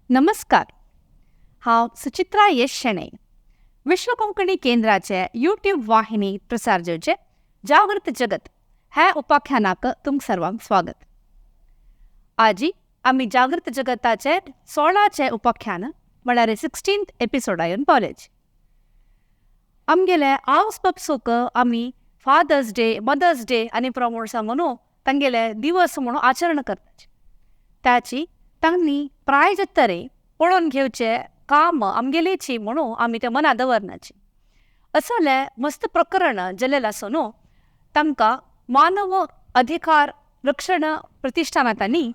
नमस्कार, हांव सुचित्रा येश शेणै, विश्व कोंकणी केंद्राचे यूट्यूब वाहिनी प्रसार जावचे जागृत जगत ह्या उपाख्यानाक तुमकां सर्वांक स्वागत. आजी आमी जागृत जगताचे 16चें उपाख्यान म्हळ्यार 16th एपिसोडा येवन पावल्याची. आमगेले आवस बापसूक आमी फादर्स डे, मदर्स डे आनी प्रमाण सांगून तांगेले दिवस म्हणून आचरण करताची. ताची तांणी प्राय जातरे पळोवन घेवचें काम आमगेलेची म्हणून आमी तें मना दवरनाची. असलें मस्त प्रकरण जाल्लें आसा न्हू, तांकां मानव अधिकार रक्षण प्रतिश्ठानांत तांणी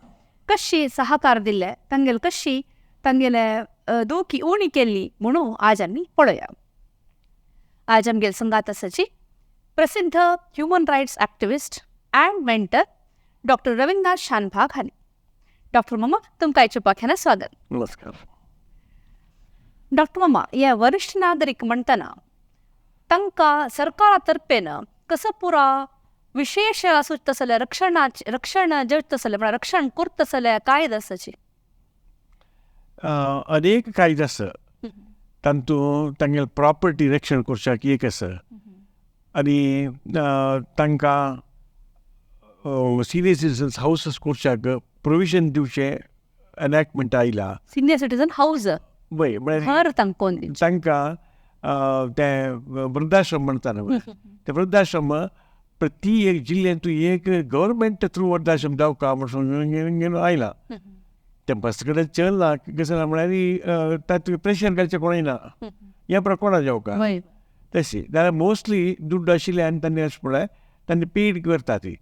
कशी सहकार दिल्ले, तांगेले कशी तांगेले दुखी उणी केल्ली म्हणून आज आमी पळोवया. आज आमगेले संगात आसाची प्रसिद्ध human rights activist and mentor doctor Ravindranath Shanbhag हांणी. डॉक्टर मामा, तुमकां आयच्या उपाख्यानात स्वागत. नमस्कार. डॉक्टर मामा, हे वरिश्ठ नागरीक म्हणटना तांकां सरकारा तर्फेन कसो पुरा विशेश सुचता जाल्यार रक्षणाचे रक्षण जेवता जाल्यार, म्हळ्यार रक्षण करता जाल्यार कायदो आसाची? अनेक कायदे आसा. तातूंत तांगेले प्रॉपर्टी रक्षण करच्याक एक आसा आनी तांकां सिनियर सिटीजन्स हावसीस करच्याक प्रोविजन दिवचें एनॅक्टमेंट आयला. सिनियर सिटीजन हावज वय, म्हळ्यार घर तांकां कोन्न दिवचें. तांकां तें वृद्धाश्रम म्हणटा न्हू, ते वृद्धाश्रम प्रति एक जिल्ल्यांतू एक गव्हर्मेंट थ्रू वृद्धाश्रम जावका म्हणून आयला. तें बस कडेन चल्लां. कशें म्हळ्यार तातूंत प्रेशर घालचें कोणूय ना, हें पुरो कोणा जावका तशी जाल्यार मोस्टली दुड्ड आशिल्ले आनी तांणी अशें पळय तांणी पेड करता ती.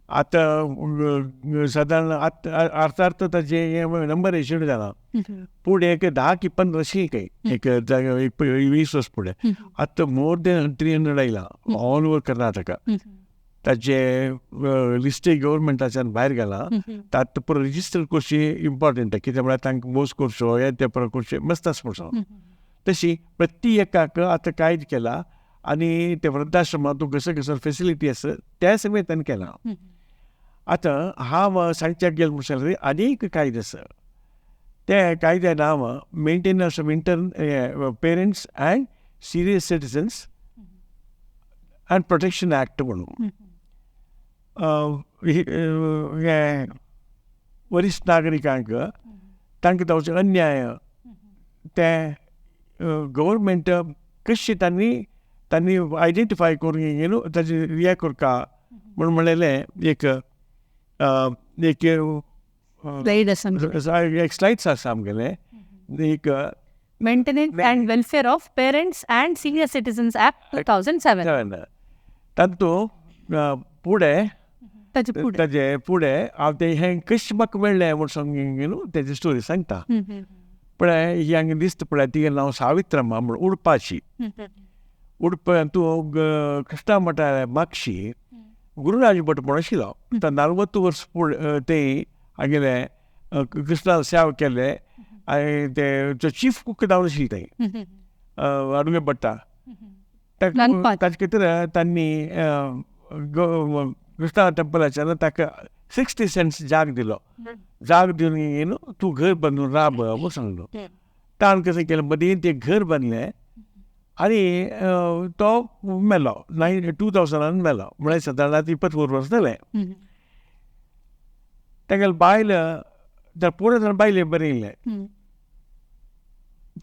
आतां सादारण आतां अर्थ ताजें हें नंबर इशूड जाला. पूण एक 10 की 15 अशी खंय एक एक 20 वर्स फुडें आतां मोर देन 300 आयला ऑल ओवर कर्नाटका. ताजे लिस्टय गव्हर्मेंटाच्यान भायर घालां. तातूंत पुरो रजिस्टर करची इम्पॉर्टंट, कित्याक म्हळ्यार तांकां मोस करचो हें तें पुरो करचें मस्त आसा म्हणून तशी प्रति एकाक आतां कायदो केला आनी ते वृद्धाश्रमांत कसो कसो फेसिलिटी आसा त्या समेत तांणी केलां. आतां हांव सांगच्याक गेलो म्हणल्यार आनीक कायदे आसा. ते कायद्या नांव maintenance of inter parents and senior citizens and protection act म्हणून. हे वरिश्ठ नागरिकांक तांकां जावचो अन्याय ते गव्हर्मेंट कशी तांणी तांणी आयडेंटिफाय करून न्हू ताजेर रिएक्ट करता म्हूण म्हणलेलें एक एक स्लायड आसा. एक स्लायड्स आसा आमगेलें एक maintenance and welfare of parents and senior citizens act 2007. तातूंत फुडें ताजे फुडें ताजे फुडें हांव तें हें कशें म्हाका मेळ्ळें म्हूण सांग न्हू तेजी स्टोरी सांगता. पळय ही हांगा दिसता पळय तिगेलें नांव सावित्रम्मा म्हूण, उडपाची. उडप तूं कृष्णा मठा मागशी गुरुराज भट म्हूण आशिल्लो. आतां 40 वर्स फुडें ते हागेले कृष्णा सेवा केले आनी ते चीफ कूक जावन आशिल्ले ते अडुगे भट्टा. ताचे खातीर तांणी कृष्णा टेंपलाच्यान ताका 60 सेंट्स जाग दिलो. जाग दिवन न्हू तूं घर बांदून राब म्हूण सांगलो. ताणें कशें केलें मदीं तें घर बांदलें आनी तो मेलो 2000 मेलो, म्हळ्यार सादारण 24 वर्स जालें. तागेले बायल तर पुरो जाण बायले बरयलें.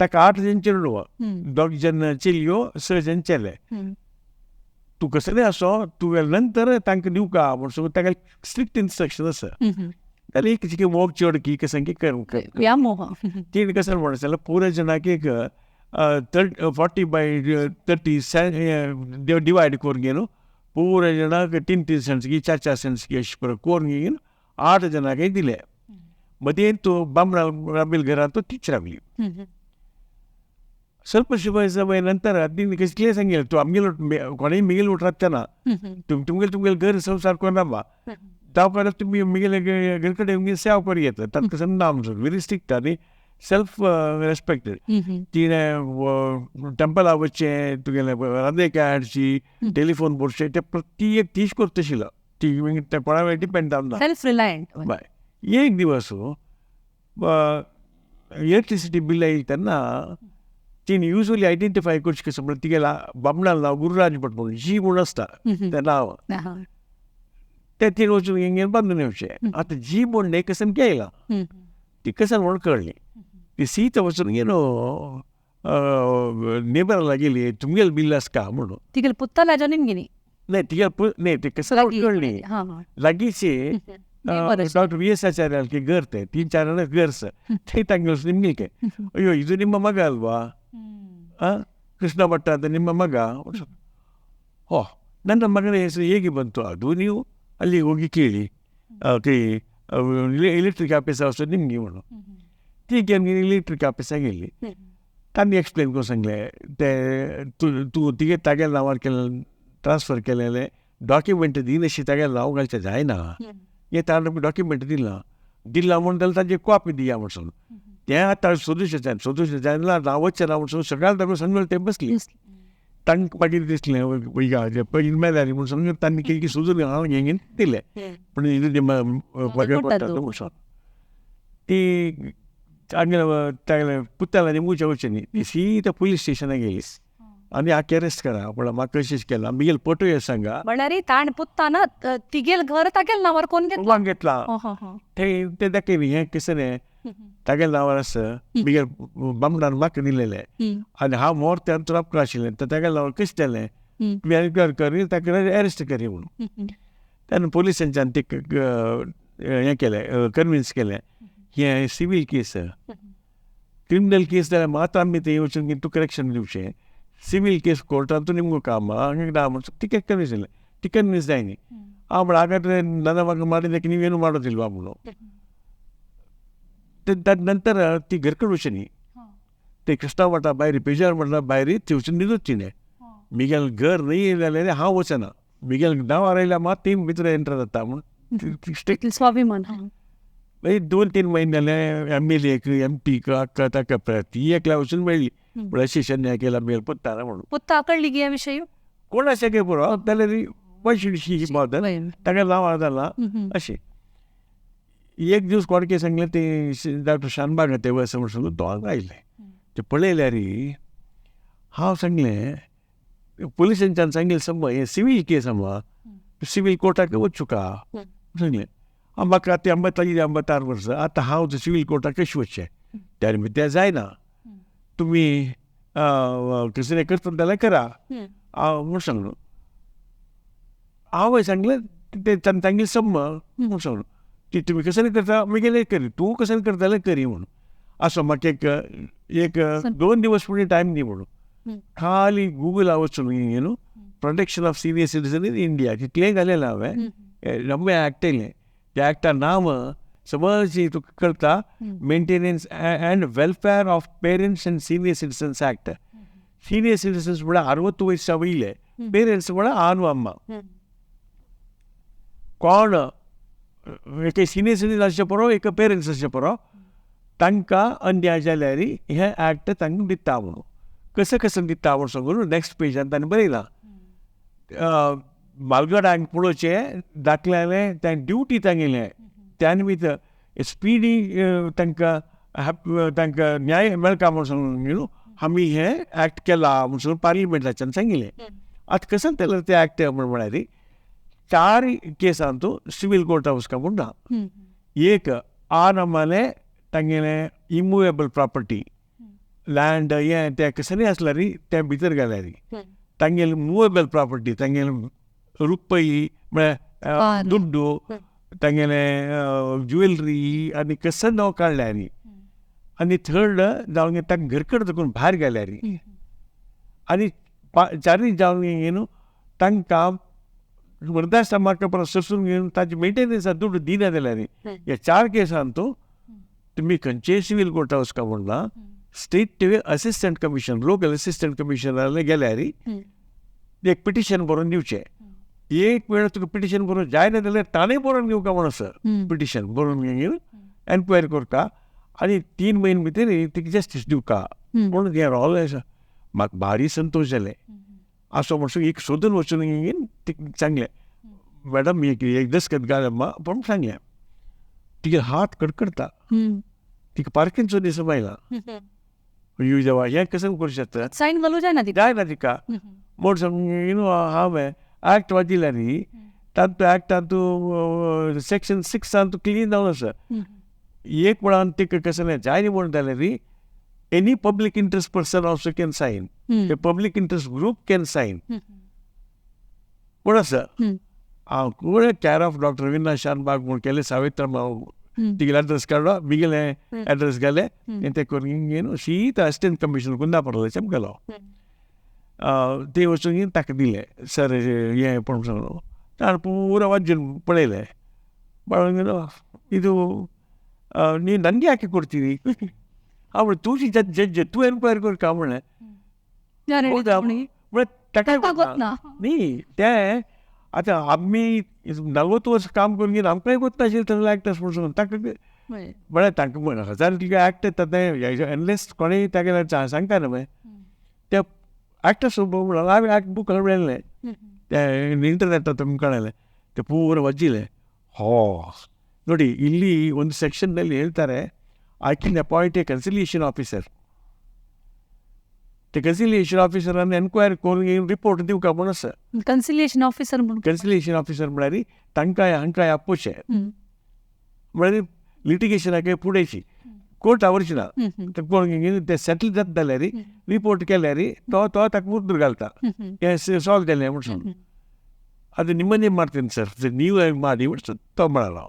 ताका 8 जण चेडवां, 2 जण चलयो, 6 जण चेले. तूं कसलें आसो तुवें नंतर तांकां दिवका म्हूण ताका स्ट्रिक्ट इन्स्ट्रक्शन आसा. जाल्यार एक चिके मोग चड की कशें की तिणें कशें म्हणलें जाल्यार पुरो जाणांक एक 40 बाय 30 डिवायड करून घेवन पुरो जाणांक 3-3 सेंट्स की 4-4 सेंट्स की अशें करून घेवन 8 जाणांकय दिले. मदीं तूं बामणा राबिल घरांत तीच रावली. ಸ್ವಲ್ಪ समय नंतर तिणें कसलें सांगलें तूं आमगेलो कोणेय मिगेल उठ राबता तुमगेले तुमगेले घर संवसार कोण राबा जावं तुमी मिगेले घर कडेन तुमगे सेवा करूं येता. तांकां समजा आमचो व्हेरी स्ट्रिक्ट आनी सेल्फ रेस्पेक्टेड. तिणें टेंपला वचचें, तुगेलें रांदेक हाडची, टेलिफोन भरचें, तें प्रत्येक तीच करता आशिल्लो. ती तें कोणा डिपेंड जावना. Self reliant. बाय एक दिवस इलेक्ट्रिसिटी बिल आयली तेन्ना तीन युजली आयडेंटिफाय करचें कशें म्हणल्यार तिगेल्या बामणाल नांव गुरुराज भट म्हणून जी म्हूण आसता तें नांव तें तीन वचून हेंगेर बांदून येवचें. आतां जी म्हूण एक कसन येयलां ती कसन म्हणून कळ्ळी ती सीत वचून गेलो नेबराला गेली तुमगेल बिल आसा का म्हणून तिगेले पुत्ताला निमगिनी नाही तिगे नाही ते कसं कळ्ळी लागींची ಡಾಕ್ಟರ್ ವಿ ಎಸ್ ಆಚಾರ್ಯ ಅಲ್ಲಿಗೆ ಗರ್ತೆ 3-4 ಜನ ಗರ್ಸ್ ते ತಾಂಗೆ ನಿಮಗೆ ಅಯ್ಯೋ ಇದು ನಿಮ್ಮ ಮಗ ಅಲ್ವಾ, ಕೃಷ್ಣ ಭಟ್ಟ ಅಂತ ನಿಮ್ಮ ಮಗ. ಓ ನನ್ನ ಮಗನ ಹೆಸರು ಹೇಗೆ ಬಂತು ಅದು ನೀವು ಅಲ್ಲಿ ಹೋಗಿ ಕೇಳಿ ಎಲೆಕ್ಟ್ರಿಕ್ ಆಫೀಸ್ ಅವಸರ ನಿಮಗೆ म्हणून ती इलेक्ट्रीक ऑफिसाक गेली तांणी एक्सप्लेन करून सांगलें ते तूं तूं तिगे तागेल्या नांवार केलें ट्रान्सफर केलेलें डॉक्युमेंट दिनाशी तागेल्या नांव घालचें जायना हें ताणें डॉक्युमेंट दिलां दिलां म्हूण जाल्यार ताजी कॉपी दिया म्हणून तें आतां सोदूशें सोदूशें जायना नांव वचचें ना म्हणून सगळ्याक ताका सांगलें तें बसली तांकां मागीर दिसलें पयलीं मेल्यार म्हणून सांगून तांणी कितें सोदून हांव हें दिलें पूण ಇದು ನಿಮ್ಮ ಮಗ ಕೊಟ್ಟದ್ದು म्हणून ती हांगेले पुताला निमूचे वचनी ती सीधा पुलीस स्टेशनाक गेली आनी हाका अरेस्ट करा म्हळ्यार म्हाका कशें केलां मिगेल फोटो हे सांगा म्हळ्यार ताणें पुत्तान तिगेल घर तागेल नांवार कोण घेतलां घेतलां ते ते दाखयली हें कशें न्ही तागेल नांवार आसा मिगेल बामणान म्हाका दिलेलें आनी हांव मोर ते अंतराप आशिल्लें तर तागेल नांवार कशें जालें तुमी एन्क्वायरी करी ताका अरेस्ट करी म्हणून तेन्ना पोलिसांच्यान ते हें केलें कन्विन्स केलें हें सिवील केस क्रिमिनल केस जाल्यार मात आमी थंय वचून तूं करेक्शन दिवचें सिवील केस कोर्टांत निमगो काम ना म्हणून तिका कन्विन्स जालें ती ಕನ್ವಿನ್ಸ್ जायनी ಆ ಹಾಗಾದರೆ ನನ್ನ ಮಗ ಮಾಡಿದ್ದಕ್ಕೆ ನೀವೇನು ಮಾಡೋದಿಲ್ವಾ म्हणून ತದ ನಂತರ ती घरकड वचनी ते कृष्णा मठा भायर पेजार मठा भायर ती वचून न्हिदूच मिगेल घर न्ही जाल्यार हांव वचना मिगेल नांवार आयल्यार मात ती भितर एंटर जाता म्हूण स्वाभिमान. मागीर 2-3 म्हयने जाले एम एल एक एम पीक हाका ताका ती एकल्या वचून मेळ्ळी पूण अशें अन्याय केला मिगेल पुत्ताना म्हणून. पुत्ता कळ्ळी गे विशय कोण अशें काय पुरो जाल्यार why should she bother ताका नांव जालां अशें. एक दीस कोण कितें सांगलें ते डॉक्टर शानबाग ते वस म्हण सांगून दोगांक आयले ते पळयल्यार हांव सांगलें पोलिसांच्यान सांगलें समज हें सिवील केस आसा सिवील कोर्टाक वचूं का सांगलें म्हाका आतां 86 वर्सां आतां हांव सिवील कोर्टाक कशें वचचें त्या निमित्तान जायना तुमी कसलें करता जाल्यार करा हांव म्हूण सांगलो. हांवें सांगलें तें तांगेलें समज म्हूण सांगलो ती तुमी कसलें करता मागीर करी तूं कसलें करता जाल्यार करी म्हणून असो म्हाका एक एक 2 दिवस फुडें टायम दी म्हणून खाली गुगला वचून न्हू protection of senior citizen in India तितलें घालें हांवें नवें एक्ट येयलें त्या एक्टा नांव समज तुका कळटा maintenance and welfare of parents and senior citizens act. Senior citizens म्हळ्यार 60 वयसा वयले पेरंट्स म्हळ्यार आनु अम्मा कोण एक सिनियर सिटीजन आसचे पुरो एक पेरंट्स आसचे पुरो तांकां अन्याय जाल्यार हें एक्ट तांकां दिता म्हणून कसं कसं दिता म्हणून सांगून नेक्स्ट पेजान ताणें बरयलां. मालगडांक पळोवचें दाखल्यालें तें ड्युटी तांगेलें त्या निमित्त स्पिडी तांकां तांकां न्याय मेळटा म्हणून सांगून न्हू आमी हें एक्ट केलां म्हणून सांगून पार्लिमेंटाच्यान सांगिल्लें. आतां कसं केलें तें एक्ट म्हळ्यार 4 केसांतू सिवील कोर्टा वचका म्हूण ना. एक आन आमाले तांगेलें इमुवेबल प्रॉपर्टी लँड हें तें कसलें आसल्यार तें भितर घाल्यार तांगेलें मुवेबल प्रॉपर्टी तांगेलें रुपय म्हळ्यार दुड्डू तांगेलें ज्युवेलरी आनी कसं नांव काडल्यार आनी थर्ड जावन तांकां घरकड धरून भायर घाल्यार आनी 4 जावन न्हू तांकां वृद्धाश्रमाक परत सोसून घेवन ताजे मेंटेनन्सा दुड्डू दिना जाल्यार ह्या 4 केसांतू तुमी खंयचेय सिवील कोर्टा वचका म्हण ना state assistant commission local assistant कमिशनराले गेल्यार एक पिटिशन बरोवन दिवचें. एक वेळ तुका पिटिशन बरोवन जायना जाल्यार ताणें बरोवन घेवका म्हण आसा पिटिशन बरोवन घेवन एनक्वायरी करता आनी 3 म्हयने भितर तिका जस्टीस दिवका म्हणून हें रोल आसा. म्हाका भारी संतोश जालें असो म्हणसर एक सोदून वचून घेवन तिका सांगलें मॅडम एक एक दस्खत घाल अम्मा पूण सांगलें तिगे हात कडकडता तिका पार्किन्सोनिसम आयला. अय्यो देवा, हें कशें करूं शकता? सायन घालूं जायना तिका. जायना तिका. म्हूण सांग हांवें ऍक्ट वाचिल्लें न्ही, तातूंत ऍक्टांतू सेक्शन 6 क्लीन जावन आसा. एक वेळान तिका कसलें जायना म्हूण जाल्यार न्ही, any public interest person also can sign, a public interest group can sign म्हूण आसा. हांव कोण care of doctor Ravindra Shanbhag म्हूण केलें, सावित्रम्मा तिगेले एड्रेस काडलो, मिगेले एड्रेस घाले, तें करून घेवन शीत असिस्टंट कमिशनर कुंदापुरा गेलो. ते वचून ताका दिलें, सर हें पण सांगलो. ताणें पुरा वाचून पळयलें, पळोवन गेलो, ಇದು ನೀವು ನನಗೆ ಯಾಕೆ ಕೊಡ್ತೀರಿ? ಅವಳು ತೂಸಿ ಜಡ್ಜ್ ಜಡ್ಜ್ ತೂ ಎನ್ಕ್ವೈರಿ करता म्हणलें. हौदा म्हळ्यार ताका न्ही तें आतां आमी 40 वर्सां काम करून घेवन आमकांय गोत नाशिल्लें तसले एक्टर्स म्हणून ताका. म्हळ्यार तांकां हजार तुगे एक्ट येता तें अनलेस कोणेय तागेलें सांगता न्हय ते एक्टर्स. म्हणून हांवें एक्ट बूक मेळ्ळें, तें इंटरनेटार तुमकां कळ्ळें, ते ಪೂರ ವಜ್ಜಿಲೆ. ಹೋ ನೋಡಿ, ಇಲ್ಲಿ ಒಂದು ಸೆಕ್ಷನ್ನಲ್ಲಿ ಹೇಳ್ತಾರೆ, I can appoint a conciliation officer. ते ಕನ್ಸಿಲಿಯೇಷನ್ ಆಫೀಸರನ್ನು ಎನ್ಕ್ವೈರಿ करून रिपोर्ट दिवका म्हूण आसा. कन्सिलिएशन ऑफिसर म्हणून? कन्सिलिएशन ऑफिसर म्हळ्यार तांकां हांकां आपोवचें, म्हळ्यार लिटिगेशनाक फुडेंची कोर्ट आवरची ना, कोण ते सेटल जाता जाल्यार रिपोर्ट केल्यार तो तो ताका मुद्दो घालता, हें सॉल्व जालें म्हूण सांगून. ಅದು ನಿಮ್ಮನ್ನೇ ಮಾಡ್ತೀನಿ ಸರ್, ನೀವು ಮಾಡಿ तो म्हणालो.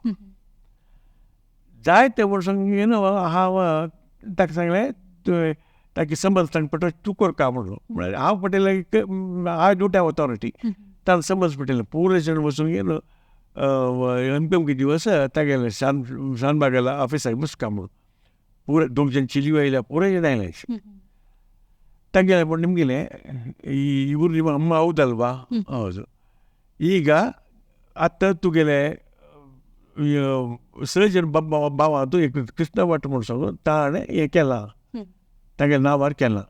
जायते वर्सां ಏನು हांव ताका सांगलें, तुवें ताका समज सांग पडटा तूं करका म्हणलो. म्हळ्यार हांव Patel I don't have authority. ताणें समज पटेल पूरा जण वचून ಏನು अमके दिवस तागेले शान शानबागाला ऑफिसाक बसका म्हणून. पूरा दोग जण चिली आयल्या, पूरा जण आयले. ತಾಗೆಲ್ಲ ನಿಮಗೇನೆ ಈ ಇವರು ನಿಮ್ಮ ಅಮ್ಮ ಹೌದಲ್ವಾ? ಹೌದು. ಈಗ ಅತ್ತ ತುಗೆಲೆ सर्जन बाबा तूं एक कृष्ण भट म्हूण सांगू ताणें हें केलां, तागेलें नांवार केलां,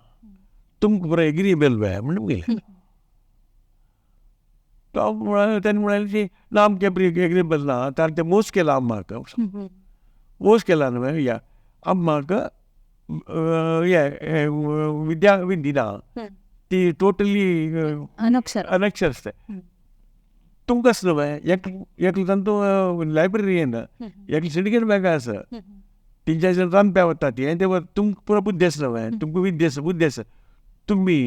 तुमकां बरें एग्रीबल जाय म्हण निमगेलें. तो तेणें म्हळें की ना आमकां एग्रीबल ना, ताणें तें मोस केला अम्माक, मोस केला न्हय या अम्माक हें विद्या विद्या ती टोटली अनक्षर अनक्षर आसता. तुमकां आसलो न्हय एक एकलो तांतू लायब्ररी येना, एकलो सिंडिकेट बँक आसा, तेंच्या रांदप्या वता ती आनी ते तुमकां पुरो बुद्दी आसलो न्हय, तुमकां विद्या आसा, बुद्दी आसा, तुमी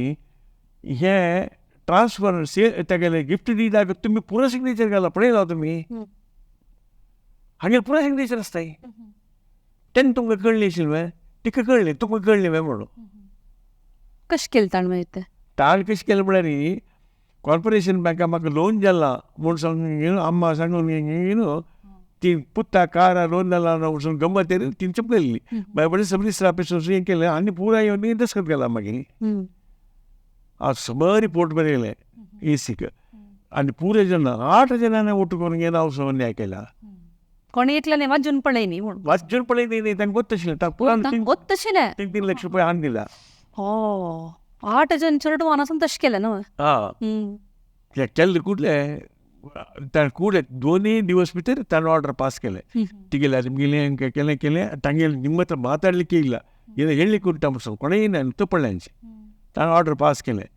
हें ट्रान्सफर से तागेलें गिफ्ट दिता तुमी पुरो सिग्नेचर घाला, पळयला तुमी हांगेर पुरो सिग्नेचर आसताय. तेन्ना तुमकां कळ्ळें आशिल्लें न्हय, तिका कळ्ळें, तुमकां कळ्ळें न्हय म्हणून. कशें केलें ताणें मागीर तें? ताणें कशें केलें म्हळ्यार कॉर्पोरेशन बँका म्हाका लोन जालां म्हूण सांगून अम्मा सांगून न्हू ती पुता कारा लोन जालां म्हूण सांगून गम्मत ती चपलेली. मागीर बरें सब रजिस्टर ऑफिस हें केलें आनी पुराय येवन दस्खत केला मागीर. हांव सगळो रिपोर्ट बरयलें एसीक आनी पुरे जण 8 जणांनी ಒಟ್ಟು करून हांव न्याय केला. कोणें एकल्यान वाचून पळय न्ही म्हूण. वाचून पळय न्ही, तांकां गोत्तशिल्लें, तांकां गोत्तशिल्लें. 3-3 लाख रुपया हाडून दिला. हो, 8 जण चेडवान आसून तशें केलें न्हय. हां, केल्लें कुडले ताणें कुडले 2 दिवस भितर ताणें ऑर्डर पास केलें. तिगेलें निमगेलें केलें केलें, तांगेलें ನಿಮ್ಮ ಹತ್ರ ಮಾತಾಡಲಿಕ್ಕೆ ಇಲ್ಲ, ಏನೋ ಹೇಳಲಿಕ್ಕೆ ಉಂಟು ಅಂಬ ಕೊನೆಯೇ ನಾನು ತಪ್ಪಳ್ಳಂಚೆ ताणें ऑर्डर पास केलें.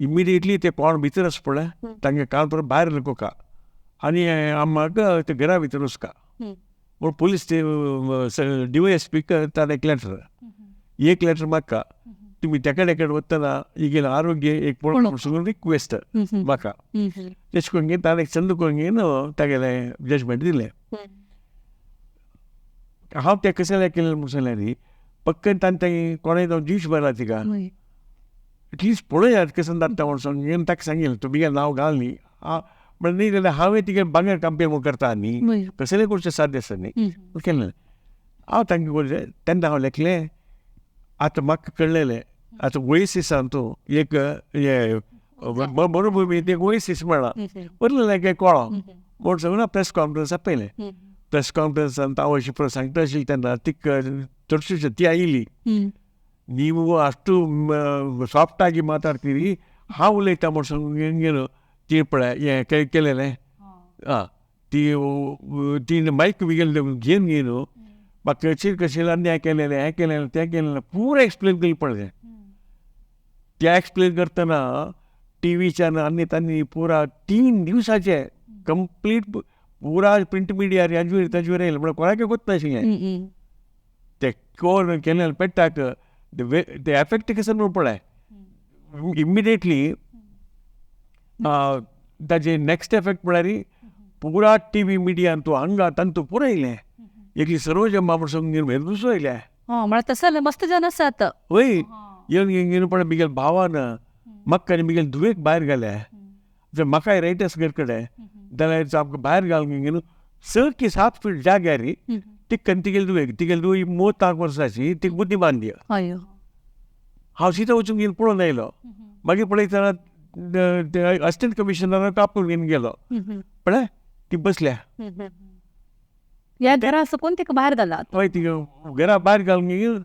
इमिडिएटली ते कोण भितर आसा पळय तांगे कान परत भायर कोका आनी अम्माक ते घरा भितर वचका म्हूण पुलीस ते डी वाय एस पीक ताणें एक लेटर, एक लेटर म्हाका तुमी तेका कडेन वतना हिगेलें आरोग्य एक पळोवंक रिक्वेस्ट म्हाका. तशें करून ताणें एक चंद करून तागेलें जजमेंट दिलें. हांव तें कशें केलें म्हूण सांगलें न्ही, पक्कन ताणें तें कोणें जीव बरयला तिका एटलिस्ट पळयात कशें जाता म्हूण सांगून ताका सांगिल्लें, तुमी नांव घाल न्ही म्हळ्यार न्ही जाल्यार हांवें तिगे बांगर कंपेर म्हूण करता न्ही, कसलें करचें साध्य आसा न्ही केलें. हांव तांकां करचें तेन्ना हांव लेखलें, आतां म्हाका कळ्ळेलें आतां ओएसीसान तूं एक हें मरुभुमी एक ओएसीस म्हळां उरलें काय कळो म्हूण सांगून प्रेस कॉन्फरन्स आपयलें. प्रेस कॉन्फरन्सान हांव अशें पळय सांगता आशिल्लें तेन्ना तिका चडशी ती आयली, ನೀವು ಅಷ್ಟು ಸಾಫ್ಟಾಗಿ ಮಾತಾಡ್ತೀರಿ, हांव उलयता म्हूण सांगून ती पळय हें केलेलें. आं, ती ती मायक बी गेल्ले घेवन घेवन म्हाका कशी कशें अन्याय केलेलें, हें केलेलें, तें केलेलें, पुरा एक्सप्लेन केलें पडलें. ते एक्सप्लेन करतना टी व्हीच्यान आनी तांणी पुरा 3 दिवसाचे कंप्लीट पुरा प्रिंट मिडियार हाजेर ताजेर येयलें. म्हळ्यार कोणाकय गोत नाशिल्लें ते कोण केलें पेट्टाक ते एफेक्ट कसो म्हणून पळय इमिडिएटली ताजे नेक्स्ट एफेक्ट म्हळ्यार पुरा टी व्ही मिडियान तूं हांगा तांतू पुरा येयलें. एकली सरोजम्मा म्हण सांगून दुसरो येयलें. म्हळ्यार तसो मस्त जन आसात. वय येवन येवन पळय मिगेल भावान म्हाका आनी मिगेल धुवेक भायर घाले. म्हाकाय रायट आसा घर कडेन जाल्यार आमकां भायर घालून 6 की 7 फीट जाग्यार तिका तिगेली धुवेक, तिगेली धुव 38 वर्सांची, तिका बुद्धी बांदी. हांव सीता वचून घेवन पळोवन आयलो. मागीर पळयतना असिस्टंट कमिशनराक आपोवन घेवन गेलो. पळय ती बसल्या ह्या घरा सकून तिका भायर घाला. हय, तिका घरा भायर घालून घेवन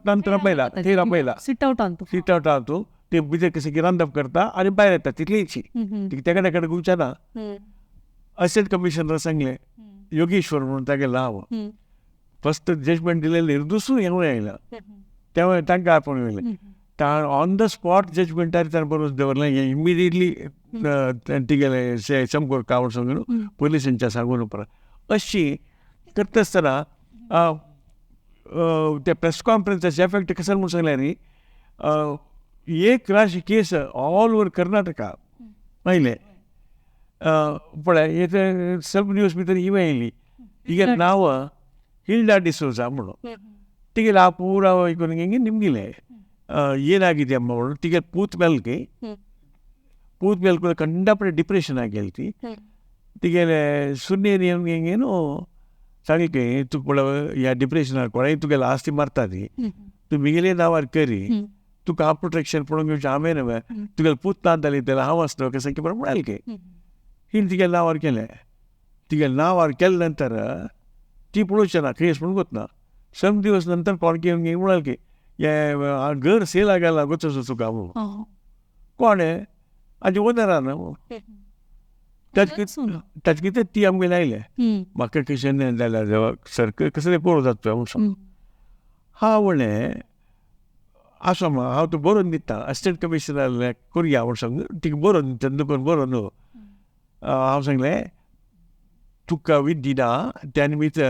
तांतूं आपयला, थंय आपयला, सिट आवटान तूं, सिट आवटान तूं ते भितर कशें की रांदप करता आनी भायर येता तितलीची, तिका तेका तेका गुवचे ना. असिस्टंट कमिशनर सांगलें, योगेश्वर म्हणून तागेलें नांव, फस्ट जजमेंट दिलें निर्दुसून हें आयलां तेव्हा तांकां आपोवन येयलें. ऑन the spot जजमेंटार ताणें बरोवन दवरलें. हें इमिडिएटली तिगेलें शंबर कावड सांगून पोलिसांच्या सांगून उपरांत अशी करता आसतना ते प्रेस कॉन्फरन्साचे एफेक्ट कसो म्हणून सांगलें न्ही, एक राशी केस ऑल ओवर कर्नाटका आयलें. पळय हे सब न्यूज भितर इवें आयली, तिगे नांव हिल्डा डिसोजा म्हणून. तिगेलें हांव पुरा करून निमगिलें ಏನಾಗಿದೆ ಅಮ್ಮ ಅವಳು ತಿಗೆ ಕೂತ ಮೇಲ್ಗೆ ಕೂತ ಮೇಲೆ ಕೂಡ ಕಂಡಪಟ್ಟೆ ಡಿಪ್ರೆಷನ್ ಆಗಿ ಹೇಳ್ತಿ. ತಿಗೆಲೆ ಸುನ್ನೆ ಏನು सांगले तुका ह्या डिप्रेशनाक कोणाय तुगेले आस्ती मारता ती तूं मिगेले नांवार करी तुका हांव प्रोटेक्शन पळोवंक घेवचें हांवें न्हय तुगेले पूत ना जाली जाल्यार हांव आसलो कशें की म्हणाले की हिणें तिगेले नांवार केलें. तिगेले नांवार केले नंतर ती पळोवचें ना केस म्हणून गोतना सम दिवस नंतर कोण घेवन म्हणाले की हे घर सेल गेला गोचो तुका म्हणून कोणें आनी ओनरान ताचे कितें ती आमगेर आयले म्हाका कशें जाल्यार सर कसलें पळोवं जाता म्हणून हांव म्हणलें आसा हांव तूं बरोवन दिता असिस्टंट कमिशनर करुया म्हूण सांग तिका बरोवन चंद्रकोन बरोवन न्हू हांव सांगलें तुका विद्दी ना त्या निमित्त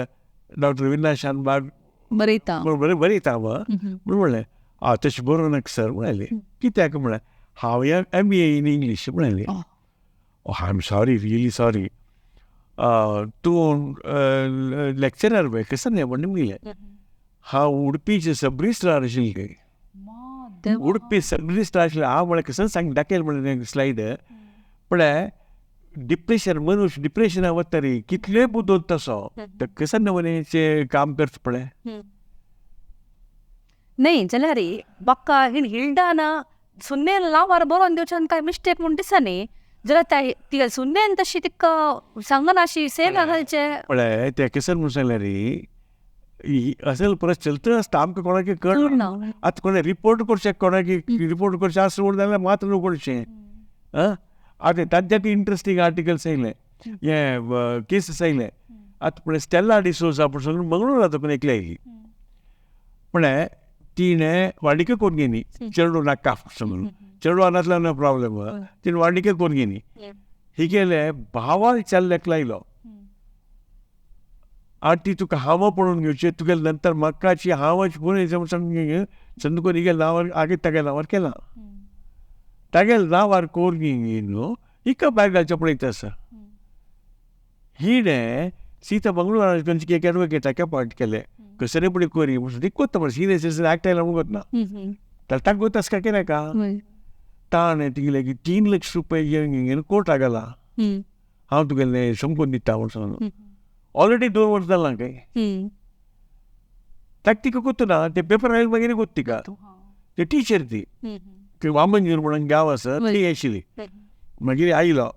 डॉक्टर विना शानबाग बरयता बरें बरयता म्हणून म्हणलें आं तशें बरोवं नाका सर म्हणाले कित्याक म्हळ्यार हांव एम ए इन इंग्लीश म्हणाले. I am sorry really sorry तूं लेक्चरर पळय कसं न्हय म्हणून म्हणलें हांव उडपीचे सब रजिस्ट्रार आशिल्लें खंय उडपी सब रजिस्ट्रार आशिल्लें हांव म्हळ्यार कसं सांग दाखयल म्हणलें स्लायड पळय डिप्रेशन मनुष्य डिप्रेशना वता रे कितलें बुदवंत तसो तर कसं नवनेचें काम करता पळय न्हय जाल्यार म्हाका हिल्डान सुन्ने नांवार बरोवन दिवच्यान कांय मिस्टेक म्हूण दिसना न्ही जाल्यार तिका सुन्नेन तशी तिका सांगना अशी सेम घालचें पळय तें कसं म्हणून सांगलें रे असल परत चलत आसता आमकां कोणाक कळना आतां कोणें रिपोर्ट करचें कोणाक रिपोर्ट करचें आसता म्हणून जाल्यार मात्र न्हू करचें आं आतां ताज्याक इंट्रस्टींग आर्टिकल्स आयलें हें केसीस आयलें आतां पळय स्टेला डिसोजा म्हण सांगून मंगळूरा कोण एकली आयली पळय तिणें वाडिके करून घेनी चेडूं नाका सांगून चेडवां नासल्यार नो प्रॉब्लम तिणें वाडिके करून घेनी ही केलें भावाक चल्ल्याक लायलो आनी ती तुका हांव पळोवन घेवचें तुगेले नंतर म्हाकाची हांवच पळोवन सांग चंदकोन हिगे नांवार आगे तागे नांवार केलां तागेले नांवार करून न्हू हिका भायर घालचें पळयता आसा हिणें सीता मंगळूरा खंयचे एक एडवोकेटाक अपॉयंट केलें कसले पुढे कोरी म्हणून कोत्ता म्हण सिनियर सिटीजन ऍक्ट आयला म्हणून कोत्ना तर ताका गोत आसका केलें का ताणें तिगेले 3 लाख रुपये घेवन कोर्टाक गेला हांव तुगेलें समकून दिता म्हूण सांगून ऑलरेडी 2 वर्स जालां काय ताका तिका कोत्ता ना ते पेपर आयले मागीर कोत्ता तिका ते टिचर ती वामनजीर म्हणून गांव आसा ती आशिल्ली मागीर आयलो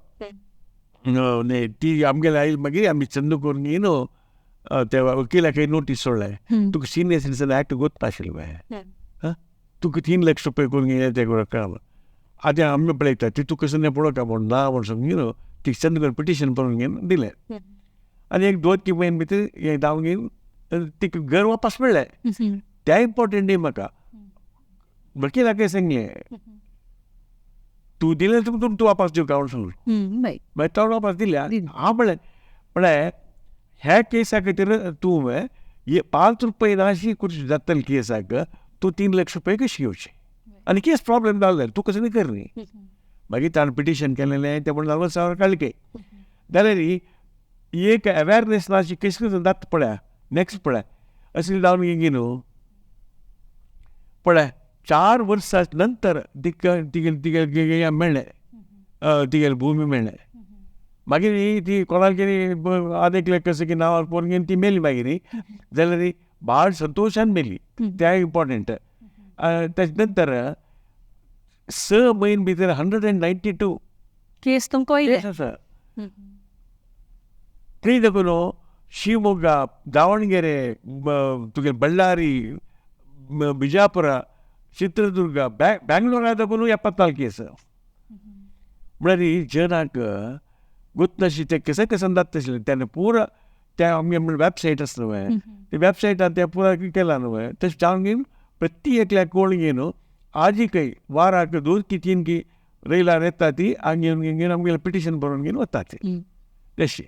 ती आमगेले आयली मागीर आमी चंद करून न्हू ते वकिलाक नोटीस सोडलें तुका सिनियर सिटीजन ऍक्ट गोत आशिल्लें बाय तुका 3 लाख रुपये करून घेयले ते काम आतां आमी पळयता ती तुका कसं पळोवका म्हूण ना म्हूण सांगून न्हू ती चंद करून पिटिशन बरोवन घेवन दिलें आनी एक 2-3 म्हयने भितर हें धांवन घेवन तिका घर वापस मेळ्ळें. तें इम्पॉर्टंट न्ही म्हाका. वकिलाकय सांगलें तूं दिलें तुका तूं वापस दिवका म्हूण सांगलें. मागीर तो वापस दिल्या. हांव म्हणलें म्हळ्यार ह्या केसा खातीर तूं 5 रुपये नाशी करूं जातले केसाक तूं 3 लाख रुपये कशी घेवचे आनी केस प्रॉब्लेम जालो तूं कसो कर न्ही. मागीर ताणें पिटिशन केलेलें तें म्हण 40,000 काडलें. जाल्यार एक अवेरनेस नाशी केस जाता पळया नेक्स्ट पळय अशें जावन गे न्हू पळय 4 वर्सां नंतर तिका तिगे मेळ्ळें, तिगेली भूमी मेळ्ळें. मागीर ती कोणाक कितें आनी एकल्या कशें नांवार पळोवन घेवन ती मेली. मागीर जाल्यार बाळ संतोशान मेली, तें इम्पॉर्टंट. ताजे नंतर 6 म्हयने भितर 192 केस तुमकां केस आसा. थंय देखून शिवमोग्गा, दावणगेरे, तुगे बಳ್ಳारी, बिजापुरा, चित्रदुर्गा, बँगलोरा देखून 74 केस. म्हळ्यार जनाक गोतनाशी ते कशें कशें जाता आशिल्लें तेन्ना पुरा त्या आमगे म्हणल्यार वेबसायट आसता न्हय ते वेबसायटार तें पुरा केलां न्हय तशें जावन घेवन प्रति एकल्याक कोण घेवन आजीकय वाराक 2 की 3 की रयलार येता ती हांगा येवन घेवन आमगेलें पिटिशन बरोवन घेवन वता ती तशी.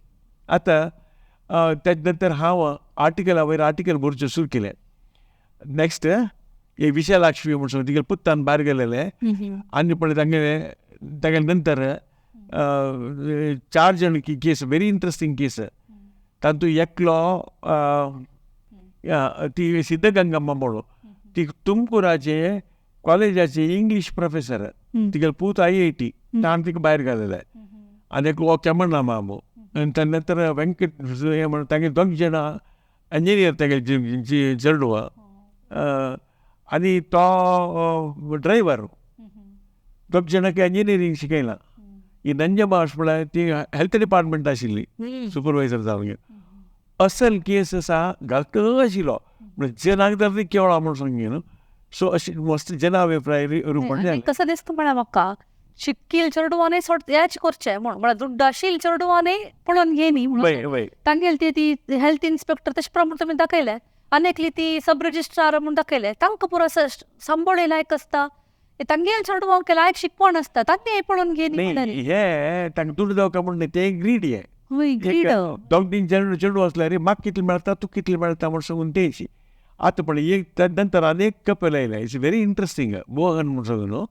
आतां तेजे नंतर हांव आर्टिकला वयर आर्टिकल बरोवचें सुरू केलें. नेक्स्ट एक विशालाक्ष्मी म्हूण सांग तिगेले पुत्तान भायर गेलेलें आनी पळय तांगेले तागेले नंतर 4 जाण केस व्हेरी इंट्रस्टींग केस. तातूंत एकलो ती सिद्धगंगम्मा म्हणून ती तुमकूराचे कॉलेजाची इंग्लीश प्रोफेसर, तिगेले पूत IIT ताणें तिका भायर घालेलें. आनी एकलो केमण्णा मामू आनी ताजे नंतर वेंकट हें म्हणून तांगे दोग जाणां इंजिनियर तागेले चेडवां आनी तो ड्रायव्हर, दोग जाणांक इंजिनियरींग शिकयलां. ही नंजम्मा अशें म्हळ्यार ती हेल्थ डिपार्टमेंट आशिल्ली सुपरवायझर जावन. असल केस आसा घालतलो आशिल्लो म्हळ्यार जनाक तर केवळा म्हूण सांगी न्हू. सो अशें मस्त जनाभिप्राय रूपण जालें. कसो दिसता म्हळ्यार म्हाका शिक्कील चेडवांनी हेच करचें म्हूण, म्हळ्यार दुड्ड आशिल्ले चेडवांनी पळोवन घेनी म्हणून तांगेली ती हेल्थ इन्स्पेक्टर तशें प्रमाण तुमी दाखयलें आनी एकली ती सब रजिस्ट्रार म्हूण दाखयलें. तांकां पुरो सांबाळी लायक आसता, तांगेले चेडवांक लायक शिकवण आसता, तांणी पळोवन घेनी. हे तांकां दुड्ड जावका म्हूण न्ही, तें ग्रीड हें. दोग तीन चेडू आसल्यार म्हाका कितलें मेळटा तुका कितलें मेळटा म्हूण सांगून तेंची. आतां पळय एक नंतर आनी एक कपल आयलें, it's very interesting, Mohan म्हूण सांगून न्हू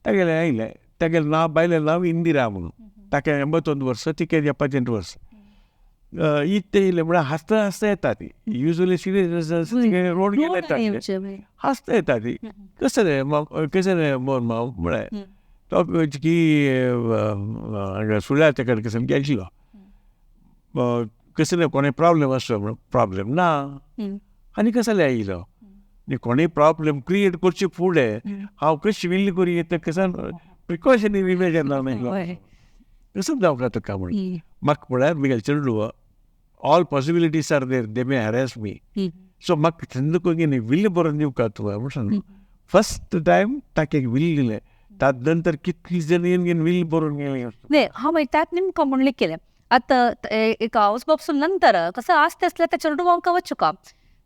तागेलें आयलें. तागेलें नांव बायलें नांव इंदिरा म्हणून, ताका 81 वर्सां, तिका 78 वर्सां. इत्तें येयलें म्हळ्यार हांसता हांसता येता ती, युजली सिरियस रोड घेवन येता, हांसता येता ती. कसं रे कसं रे मोहन माव म्हळ्यार तो की हांगा सुळ्या तेका कशें गेल्लो कसं रे कोणें प्रॉब्लेम आसलो म्हणून प्रॉब्लेम ना आनी कसले आयलो कोणें प्रॉब्लेम क्रिएट करचे फुडें हांव कशी विल्ल करी येता कसं प्रिकॉशनरी मेजर ना कसं जावंक तुका म्हणून म्हाका म्हळ्यार म्हगेलें चेडूं all possibilities are there, they may harass me. So म्हाका थंड करून will बरोवन दिवका तुका म्हूण सांगलो. फर्स्ट टायम ताका एक will दिलें, ताजे नंतर कितली जण येवन will बरोवन गेलें. न्ही हांव मागीर त्यात नेमको म्हणलें केलें आतां एक हावस बाबसून नंतर कसं आस्ते आसल्यार त्या चेडवांक वचुका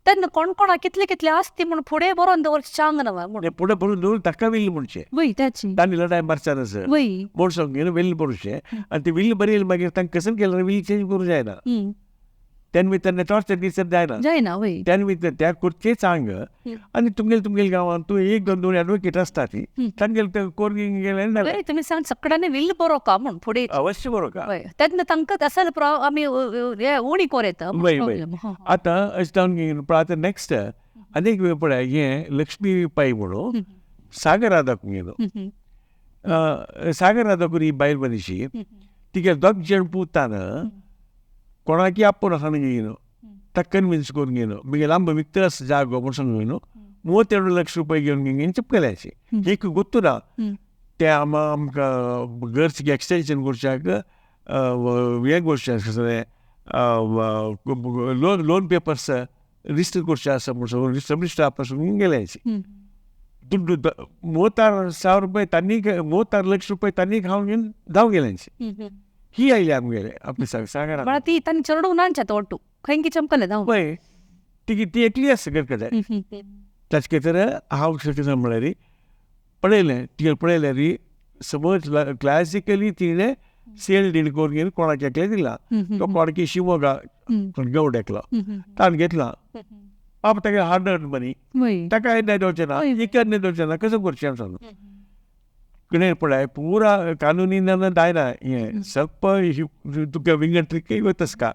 तेन्ना कोण कोणा कितले कितले आसती म्हूण फुडें बरोवन दवरचें चांग नव म्हूण फुडें बरोवन दवर ताका will म्हणचें वय त्याची तांणी लडाय मारच्या आसा वय म्हूण सांगून will बरोवचें आनी ती will बरयली मागीर तांकां कसं केल्यार will change करूं जायना, तेन्ना भितर टॉर्चर गिचर जायना जायना वय तेन्ना भितर त्या करचें चांग. आनी तुमगेले तुमगेले गांवांत तूं 1 2 2 एडवोकेट आसता ती तांगेले ते कोर्गिंग गेले. तुमी सांग सगळ्यांनी will बरोवका म्हूण फुडें अवश्य बरोवका तेन्ना तांकां असल आमी उणी कोर येता. वय वय आतां अशें जावन पळय आतां नेक्स्ट आनी एक पळय हें लक्ष्मी पाई म्हणून सागरादाक गेलो. सागरादाकून ही बायल मनीशी तिगे दोग जाण पुतान कोणाकी आपोवन आसा घेयनो ताका कन्विन्स करून घेयनो मागीर लांब विकत आसा जागो म्हूण सांगून घेयनो 32 लाख रुपये घेवन घेवन चिपकल्याची एक गोत्तू ना ते आमकां घरचे एक्सटेंशन करच्याक हें करचें आसा लोन लोन पेपर्स रिजिस्टर करचें आसा म्हूण सांगून सब रजिस्टर पासून गेल्याची दुड्डू 36,000 रुपये तांणी 36 लाख रुपये तांणी खावन घेवन धांव गेल्याची. ही आयली आमगेले आपली सागरा ती तांणी चेडूं नांच्या तो ಒಟ್ಟು खंय चमकले धांव पळय. ती ती एकली आसा सगळे कडेन. ताचे खातीर हांव कितें म्हळ्यार पळयलें तिगेलें पळयल्यार समज क्लासिकली तिणें सेल डीड करून घेवन कोणाक एकलें दिलां. तो कोणाकी शिमोगा गौड एकलो ताणें घेतला. बाप तागे हार्ड अर्न मनी ताका येन्ना दिवचें ना, इकन्ने दिवचें ना, कसो करचें सांग. कितें पळय पुरा कानुनी जायना हें ಸ್ವಲ್ಪ तुका विंगड ट्रिकय वतस का.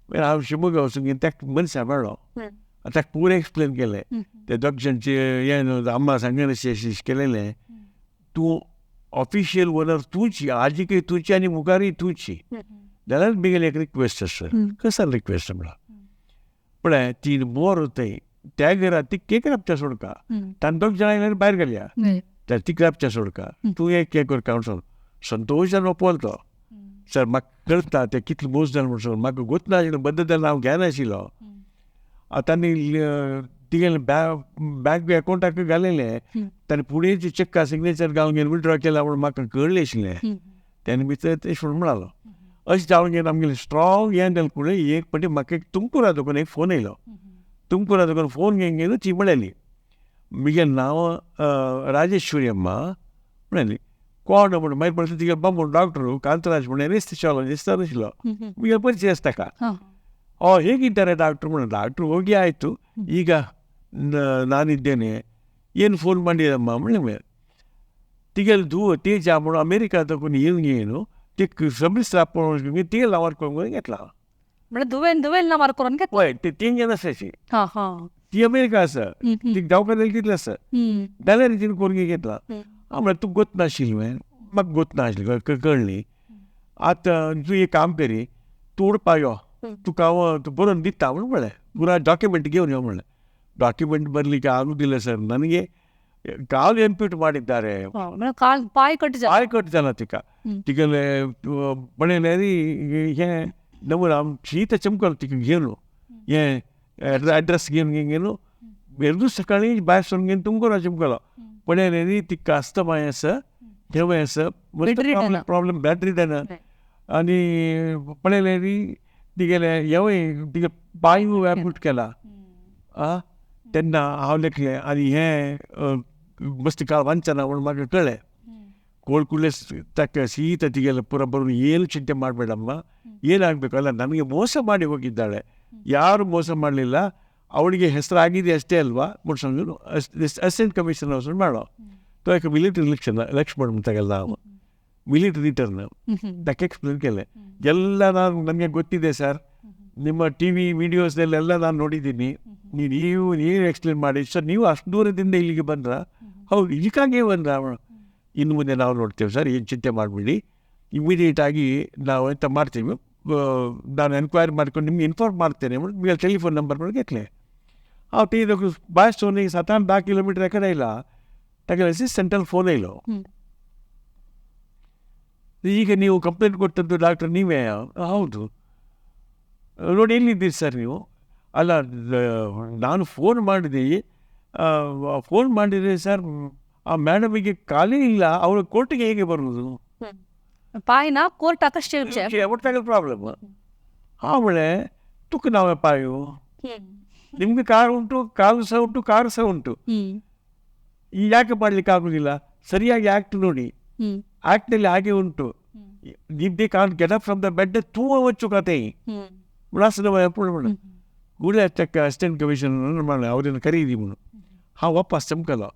मागीर हांव शिमोगा वचून ताका मनशां मेळ्ळो, ताका पुरें एक्सप्लेन केलें. ते दोग जाणचे हें अम्मा सांगलें अशें केलेलें, तूं ऑफिशियल ओनर तूंची, आजीकय तूंची आनी मुखारय तूंची. जाल्यार म्हगेली एक रिक्वेस्ट आसा. कसो रिक्वेस्ट म्हळ्यार पळय ती मोर थंय त्या घरा ती केक राबच्या सोडका, तांणी दोग जाणां आयल्यार भायर घालया, त्या ती राबच्या सोडका, तूं एक हें करका म्हणून संतोशान ओपवलो तो. सर म्हाका कळटा तें कितलें मोस जालें म्हणून, म्हाका गोत नाशिल्लें बद्द जालें हांव घेनाशिल्लो. आतां तिगेलें बँक अकावंटाक घालेलें, ताणें फुडें चेक्का सिग्नेचर घालून घेवन विड्रॉ केला म्हणून म्हाका कळ्ळें आशिल्लें. तेणें भितर तें म्हणून म्हणालो. अशें जावन घेवन आमगेलें स्ट्रॉंग हें जालें फुडें एक पटी म्हाका एक तुमकूरा दोकून एक फोन येयलो. तुमकूरा दोकून फोन घेवन घेवन ती म्हळ्याली म्हगेलें नांव राजेश्वरी अम्मा म्हळ्याली. कोण म्हण मागीर पळयता तिगे बाबू डॉक्टर कांतराज म्हण एनेस्थेसियोलॉजिस्ट आशिल्लो, म्हगेलो परिचय आसा ताका. ಓ ಹೇಗಿದ್ದಾರೆ ಡಾಕ್ಟ್ರು म्हणून, ಡಾಕ್ಟ್ರು ಹೋಗಿ ಆಯಿತು, ಈಗ ನಾನಿದ್ದೇನೆ, ಏನು ಫೋನ್ ಮಾಡಿದಮ್ಮ म्हणलें. तिगेले धुव तेजा म्हणून अमेरिका तकून येवन येवन ते समिश्र पळोवन तिगेले नांवार करून घेतला. म्हणजे दुवेन दुवेल नांवार करून घेतला. हय, ते तीन जाण आसा, ती अमेरिका आसा, ती दवाखान्याक कितलें आसा जाल्यार तिणें करून घेतला. हांव म्हळ्यार तुका गोत नाशिल्लें, म्हाका गोत नाशिल्लें कळ्ळी. आतां तूं एक काम करी, तूं उडपा यो, तुका हांव बरोवन दिता म्हणून म्हळें, पुरा ಡಾಕ್ಯುಮೆಂಟ್ घेवन यो म्हणलें. ಡಾಕ್ಯುಮೆಂಟ್ ಬರಲಿಕ್ಕೆ ಆಗುದಿಲ್ಲ ಸರ್, ನನಗೆ ಕಾಲು ಎಂಪ್ಯೂಟ್ ಮಾಡಿದ್ದಾರೆ, पांय कट जाला, पांय कट जाला तिका. तिगेले पळयल्यार हें नमून हांव शीत चमकलो तिका घेवन हें एड्रेस घेवन घेवन वेरदूस सकाळीं भायर सरून घेवन तुमकां चमकलो. पळयल्यार तिका अस्थमाय आसा, हेंवय आसा, प्रॉब्लम बॅटरी जायना. आनी पळयल्यार तिगेले हेंवय तिगे पांय एम्प्यूट केला. आं तेन्ना हांव लेखलें आनी हें मस्त काळ वांचना म्हणून म्हाका कळ्ळें. ಕೋಳ್ಕುಳ್ಳೆ ತಕ್ಕ ಸೀತ ತಿಗೆಲ್ಲ ಪೂರ ಬರೋದು ಏನು ಚಿಂತೆ ಮಾಡಬೇಡಮ್ಮ, ಏನಾಗಬೇಕು ಅಲ್ಲ, ನನಗೆ ಮೋಸ ಮಾಡಿ ಹೋಗಿದ್ದಾಳೆ, ಯಾರು ಮೋಸ ಮಾಡಲಿಲ್ಲ, ಅವಳಿಗೆ ಹೆಸರಾಗಿದೆ ಅಷ್ಟೇ ಅಲ್ವಾ ಮುಟ್ಸಂದು ಅಸಿಸ್ಟೆಂಟ್ ಕಮಿಷನರ್ ಅವಸರ ಮಾಡೋ तो ಮಿಲಿಟರಿ ಎಲೆಕ್ಷನ್ ಲಕ್ಷ್ಮಣ್ ತಗಲ್ಲ ಅವ ಮಿಲಿಟರಿ ರಿಟರ್ನ್ ತಕ್ಕ ಎಕ್ಸ್ಪ್ಲೇನ್ ಕೇಳೆ ಎಲ್ಲ ನಾನು ನನಗೆ ಗೊತ್ತಿದೆ ಸರ್, ನಿಮ್ಮ ಟಿ ವಿ ವೀಡಿಯೋಸ್ನಲ್ಲೆಲ್ಲ ನಾನು ನೋಡಿದ್ದೀನಿ, ನೀವು ನೀವು ಎಕ್ಸ್ಪ್ಲೇನ್ ಮಾಡಿ ಸರ್, ನೀವು ಅಷ್ಟು ದೂರದಿಂದ ಇಲ್ಲಿಗೆ ಬಂದ್ರ? ಹೌದು, ಇದಕ್ಕಾಗೇ ಬಂದ್ರ? ಇನ್ನು ಮುಂದೆ ನಾವು ನೋಡ್ತೇವೆ ಸರ್, ಏನು ಚಿಂತೆ ಮಾಡಬೇಡಿ, ಇಮಿಡಿಯೇಟಾಗಿ ನಾವು ಎಂತ ಮಾಡ್ತೀವಿ, ನಾನು ಎನ್ಕ್ವೈರಿ ಮಾಡ್ಕೊಂಡು ನಿಮ್ಗೆ ಇನ್ಫಾರ್ಮ್ ಮಾಡ್ತೇನೆ ನಿಮಗೆ ಟೆಲಿಫೋನ್ ನಂಬರ್ ಗೆಟ್ಲೆ. ಹಾಂ ಟಿ ಬಾಯ್ ಸ್ಟೋನಿಗೆ 7 10 ಕಿಲೋಮೀಟರ್ ಎಕಡೆ ಇಲ್ಲ, ತಗಲಿಸಿ ಸೆಂಟ್ರಲ್ ಫೋನೇ ಇಲ್ಲ. ಈಗ ನೀವು ಕಂಪ್ಲೇಂಟ್ ಕೊಟ್ಟದ್ದು ಡಾಕ್ಟರ್ ನೀವೇ? ಹೌದು. ನೋಡಿ ಎಲ್ಲಿದ್ದೀರಿ ಸರ್ ನೀವು? ಅಲ್ಲ ನಾನು ಫೋನ್ ಮಾಡಿದೆ, ಫೋನ್ ಮಾಡಿದರೆ ಸರ್ ಆ ಮೇಡಮಿಗೆ ಖಾಲಿ ಇಲ್ಲ, ಅವಳು ಕೋರ್ಟಿಗೆ ಹೇಗೆ ಬರುವುದು? ಪಾಯಿನ ಕೋರ್ಟ್ ಆಕಷ್ಟೇ ಒಟ್ಟಾಗಲ್ ಪ್ರಾಬ್ಲಮ್. ಆಮೇಲೆ ತುಕ್ಕು ನಾವೇ ಪಾಯು, ನಿಮಗೆ ಕಾರು ಉಂಟು, ಕಾಲು ಸಹ ಉಂಟು, ಕಾರು ಸಹ ಉಂಟು, ಈ ಯಾಕೆ ಮಾಡಲಿಕ್ಕೆ ಆಗುದಿಲ್ಲ? ಸರಿಯಾಗಿ ಆ್ಯಕ್ಟ್ ನೋಡಿ, ಆ್ಯಕ್ಟಲ್ಲಿ ಹಾಗೆ ಉಂಟು. If they can't get up from the bed ತೂವ ವಚ್ಚು ಕತೆ ಮೇಡಮ್ ಕೂಡಲೇ ತಕ್ಕ ಅಸಿಸ್ಟೆಂಟ್ ಕಮಿಷನರ್ ಮಾಡ ಅವರನ್ನು ಕರೀದಿ म्हणून. हांव वापस चमकलो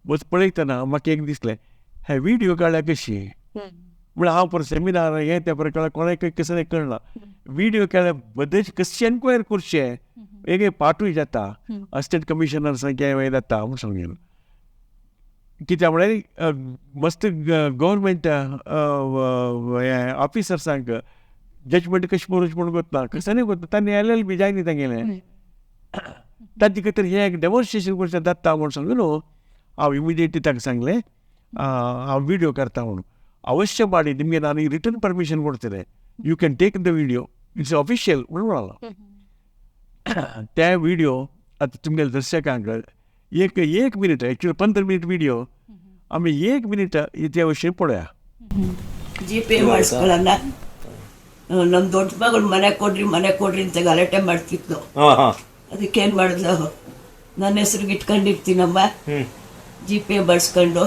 बस पळयतना म्हाका एक दिसलें हे विडियो काडल्या कशी म्हळ्यार हांव परत सेमिनार हें तें परत कळ्ळें कोणाक कसलें कळना विडियो केल्यार बद्दल कशें एनक्वायरी करचें एक पाठूय जाता असिस्टंट कमिशनर सारकें हें जाता म्हूण सांगून कित्याक म्हळ्यार मस्त गव्हर्मेंट हें ऑफिसर्सांक जजमेंट कशें बरोवचें म्हूण गोतना कसं गोतना तांणी एल एल बी जायना तांगेलें तांचे खातीर हें एक डेमॉन्स्ट्रेशन करचें जाता म्हूण सांगून न्हू हांव इमिडिएटली ताका सांगलें हांव विडियो करता म्हणून ಅವಶ್ಯ ಮಾಡಿ ನಿಮಗೆ ನಾನು ಈ ರಿಟರ್ನ್ ಪರ್ಮಿಷನ್ ಕೊಡ್ತೇನೆ, you can take the video, it's official म्हणून म्हणालो. त्या विडियो आतां तुमगेले दर्शकांक एक एक मिनिट एक्चुअली 15 मिनिट विडियो आमी 1 मिनिट त्या विशीं पळोवया. ಜಿ ಪೇ ಮಾಡಿಸ್ಕೊಳ್ಳೋಣ, ನಮ್ಮ ದೊಡ್ಡ ಮಗಳು ಮನೆ ಕೊಡ್ರಿ ಮನೆ ಕೊಡ್ರಿ ಅಂತ ಗಲಾಟೆ ಮಾಡ್ತಿದ್ಲು. ಅದಕ್ಕೇನು ಮಾಡಿದ್ಲು, ನನ್ನ ಹೆಸ್ರಿಗೆ ಇಟ್ಕೊಂಡಿರ್ತೀನಮ್ಮ, ಜಿ ಪೇ ಬಳಸ್ಕೊಂಡು,